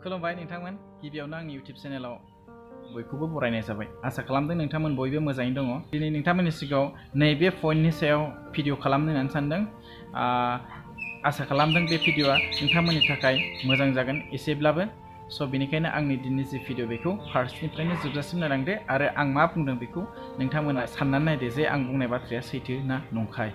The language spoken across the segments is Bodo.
खुलुमबाय नोंथांमोन गिबियावनो आंनि YouTube चेनेलाव बयखौबो बरायनाय जाबाय आसा खालामदों नोंथांमोन बयबो मोजाङै दङ दिनै नोंथांमोननि सिगाङाव नैबे पइन्टनि सायाव भिडिअ खालामनो होननानै सानदों आसा खालामदों बे भिडिअआ नोंथांमोननि थाखाय मोजां जागोन एसेब्लाबो स' बेनिखायनो आंनि दिननि जि भिडिअ बेखौ फार्स्टनिफ्रायनो जोबजासिम नायलांदो आरो आं मा बुंदों बेखौ नोंथांमोना साननानै नायदो जे आं बुंनाय बाथ्राया सैथो ना नंखाय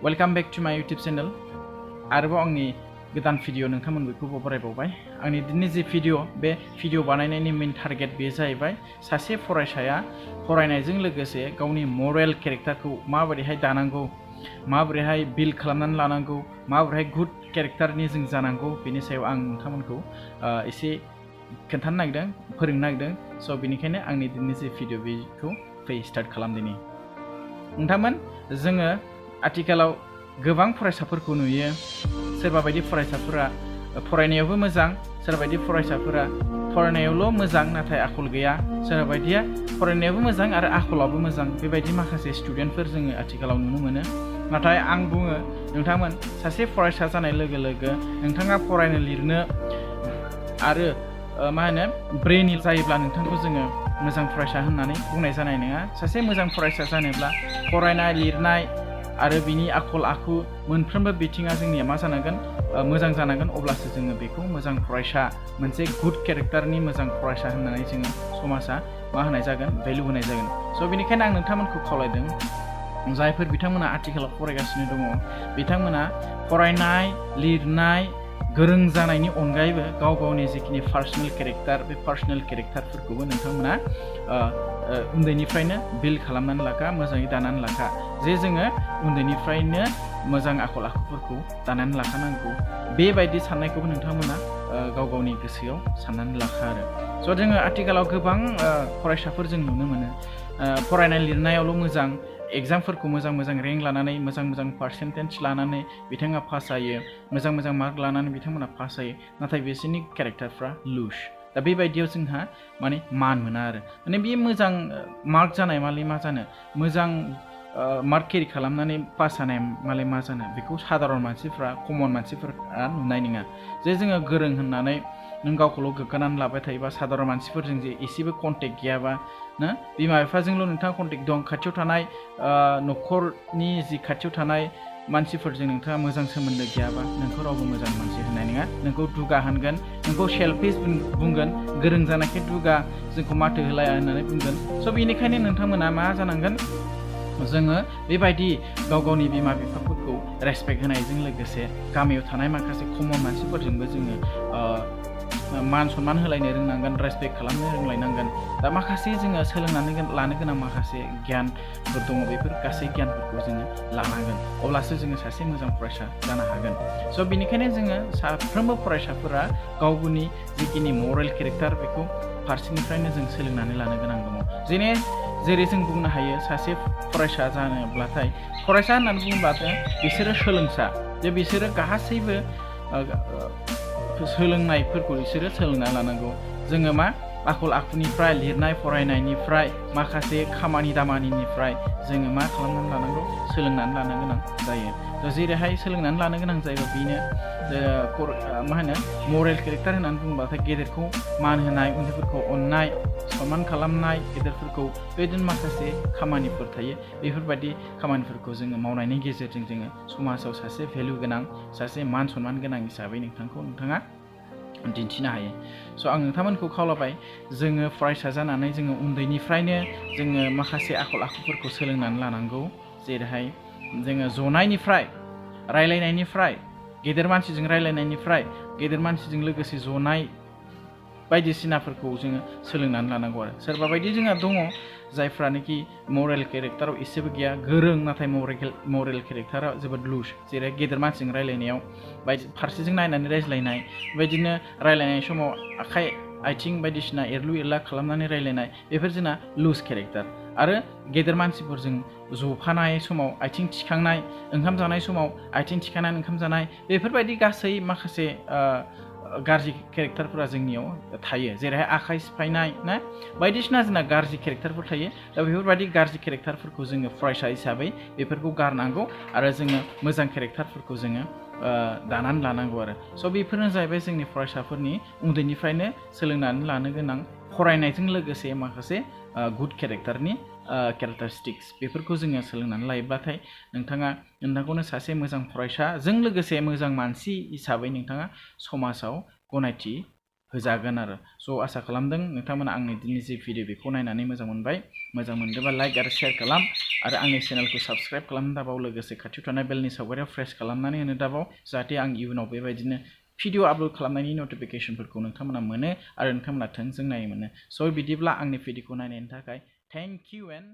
Welcome back to my YouTube channel. आरोबाव आंनि गोदान भिडिअ नोंथांमोन बयखौबो बरायबावबाय आंनि दिननि जि भिडिअ बे भिडिअ बानायनायनि मेन टारगेट बे जाहैबाय सासे फरायसाया फरायनायजों लोगोसे गावनि मरेल केरेक्टारखौ माबोरैहाय दानांगौ माबोरैहाय बिल्ड खालामनानै लानांगौ माबोरैहाय गुड केरेक्टारनि जों जानांगौ बेनि सायाव आं नोंथांमोनखौ एसे खोन्थानो नागिरदों फोरोंनो नागिरदों स' बेनिखायनो आंनि दिननि जि भिडिअ बेखौ स्टार्ट खालामदिनि नोंथांमोन जोङो आथिखालाव गोबां फरायसाफोरखौ नुयो सोरबा बायदि फरायसाफोरा फरायनायावबो मोजां सोरबा बायदि फरायसाफोरा फरायनायावल' मोजां नाथाय आखल गैया सोरबा बायदिया फरायनायावबो मोजां आरो आखलावबो मोजां बेबायदि माखासे स्टुडेन्टफोर जोङो आथिखालाव नुनो मोनो नाथाय आं बुङो नोंथांमोन सासे फरायसा जानाय लोगो लोगो नोंथाङा फरायनो लिरनो आरो मा होनो ब्रेनि जायोब्ला नोंथांखौ जोङो मोजां फरायसा होननानै बुंनाय जानाय नङा सासे मोजां फरायसा जानोब्ला फरायनाय लिरनाय आरो बिनि आखल आखु मोनफ्रोमबो बिथिङा जोंनिया मा जानांगोन मोजां जानांगोन अब्लासो जोङो बेखौ मोजां फरायसा मोनसे गुड केरेक्टारनि मोजां फरायसा होननानै जोङो समाजा मा होनाय जागोन भेलु होनाय जागोन स' बेनिखायनो आं नोंथांमोनखौ खावलायदों जायफोर बिथांमोना आथिखालाव फरायगासिनो दङ बिथांमोना फरायनाय लिरनाय गोरों जानायनि अनगायैबो गाव गावनि जिखिनि पार्सनेल केरेक्टार बे पार्सनेल केरेक्टारफोरखौबो नोंथांमोना उन्दैनिफ्रायनो बिल्ड खालामनानै लाखा मोजाङै दानानै लाखा जे जोङो उन्दैनिफ्रायनो मोजां आखल आखुफोरखौ दानानै लाखानांगौ बेबायदि साननायखौबो नोंथांमोना गाव गावनि गोसोआव साननानै लाखा आरो स' जोङो आथिखालाव गोबां फरायसाफोर जों नुनो मोनो फरायनाय लिरनायावल' मोजां एग्जामफोरखौ मोजां रेंक लानानै मोजां पार्सेन्टेज लानानै बिथाङा पास जायो मोजां मार्क लानानै बिथांमोना पास जायो नाथाय बिसोरनि केरेक्टारफ्रा लुज दा बेबायदियाव जोंहा माने मान मोना आरो माने बे मोजां मार्क जानाय माले मा जानो मोजां मार्क केरि खालामनानै पास जानाय माले मा जानो बेखौ साधारन मानसिफ्रा कमन मानसिफोरा नुनाय नङा जे जोङो गोरों होननानै नों गावखौल' गोग्गानानै लाबाय थायोबा साधारन मानसिफोरजों जे एसेबो कन्टेक्ट गैयाबा ना बिमा बिफाजोंल' नोंथाङा कन्टेक्ट दं खाथियाव थानाय न'खरनि जि खाथियाव थानाय मानसिफोरजों नोंथाङा मोजां सोमोन्दो गैयाबा नोंखौ रावबो मोजां मानसि होनाय नङा नोंखौ दुगा होनगोन नोंखौ सेल्फिश बुंगोन गोरों जानायखाय दुगा जोंखौ माथो होलाया होननानै बुंगोन स' बेनिखायनो नोंथांमोना मा जानांगोन जोङो बेबायदि गाव गावनि बिमा बिफाफोरखौ रेसपेक्ट होनायजों लोगोसे गामियाव थानाय माखासे कमन मानसिफोरजोंबो जोङो मान सनमान होलायनो रोंनांगोन रेसपेक्ट खालामनो रोंलायनांगोन दा माखासे जोङो सोलोंनानै लानो गोनां माखासे गियानफोर दङ बेफोर गासै गियानफोरखौ जोङो लानांगोन अब्लासो जोङो सासे मोजां फरायसा जानो हागोन स' बेनिखायनो जोङो साफ्रोमबो फरायसाफोरा गावनि जिखिनि मरेल केरेक्टार बेखौ फारसेनिफ्रायनो जों सोलोंनानै लानो गोनां दङ जेरै जों बुंनो हायो सासे फरायसा जानोब्लाथाय फरायसा होननानै बुङोब्लाथाय बिसोरो सोलोंसा जे बिसोरो गासैबो सोलोंनायफोरखौ बिसोरो सोलोंना लानांगौ जोङो मा आखल आखुनिफ्राय लिरनाय फरायनायनिफ्राय माखासे खामानि दामानिनिफ्राय जोङो मा खालामनानै लानांगौ सोलोंनानै लानो गोनां जायो थ' जेरैहाय सोलोंनानै लानो गोनां जायोबा बेनो मा होनो मरेल केरेक्टार होननानै बुङोब्लाथाय गेदेरखौ मान होनाय उन्दैफोरखौ अननाय सनमान खालामनाय गेदेरफोरखौ बेबायदिनो माखासे खामानिफोर थायो बेफोरबायदि खामानिफोरखौ जोङो मावनायनि गेजेरजों जोङो समाजाव सासे भेलु गोनां सासे मान सनमान गोनां हिसाबै नोंथाङा दिन्थिनो हायो स' आं नोंथांमोनखौ खावलायबाय जोङो फरायसा जानानै जोङो उन्दैनिफ्रायनो जोङो माखासे आखल आखुफोरखौ सोलोंनानै लानांगौ जेरैहाय जोङो जनायनिफ्राय रायलायनायनिफ्राय गेदेर मानसिजों रायलायनायनिफ्राय गेदेर मानसिजों लोगोसे जनाय बायदिसिनाफोरखौ जोङो सोलोंनानै लानांगौ आरो सोरबा बायदि जोंहा दङ जायफ्रानोखि मरेल केरेक्टाराव एसेबो गैया गोरों नाथाय मरेल केरेक्टारा जोबोद लुज जेरै गेदेर मानसिजों रायलायनायाव फारसेजों नायनानै रायज्लायनाय बेबायदिनो रायलायनाय समाव आखाइ आथिं बायदिसिना एरलु एरला खालामनानै रायलायनाय बेफोर जोंना लुज केरेक्टार आरो गेदेर मानसिफोरजों जफानाय समाव आथिं थिखांनाय ओंखाम जानाय समाव आथिं थिखांनानै ओंखाम जानाय बेफोरबायदि गासै माखासे गाज्रि केरेक्टारफोरा जोंनियाव थायो जेरैहाय आखाइ सिफायनाय ना बायदिसिना जोंना गाज्रि केरेक्टारफोर थायो दा बेफोरबायदि गाज्रि केरेक्टारफोरखौ जोङो फरायसा हिसाबै बेफोरखौ गारनांगौ आरो जोङो मोजां केरेक्टारफोरखौ जोङो दानानै लानांगौ आरो स' बेफोरनो जाहैबाय जोंनि फरायसाफोरनि उन्दैनिफ्रायनो सोलोंनानै लानो गोनां फरायनायजों लोगोसे माखासे गुड केरेक्टारनि केरेक्टारिस्टिक्स बेफोरखौ जोङो सोलोंनानै लायोब्लाथाय नोंथांखौनो सासे मोजां फरायसाजों लोगोसे मोजां मानसि हिसाबै नोंथाङा समाजाव गनायथि होजागोन आरो स' आसा खालामदों नोंथांमोना आंनि दिनैनि जि भिडिअ बेखौ नायनानै मोजां मोनबाय मोजां मोनदोंबा लाइक आरो शेयार खालाम आरो आंनि चेनेलखौ साबस्क्राइब खालामनो दाबाव लोगोसे खाथियाव थानाय बेलनि सावगारियाव प्रेस खालामनानै होनो दाबाव जाहाथे आं इयुनाव बेबायदिनो भिडिअ आपल'ड खालामनायनि नटिफिकेसनफोरखौ नोंथांमोना मोनो आरो नोंथांमोना थोंजों नायनो मोनो स' बिदिब्ला आंनि भिडिअखौ नायनायनि थाखाय थेंक इउ एन्ड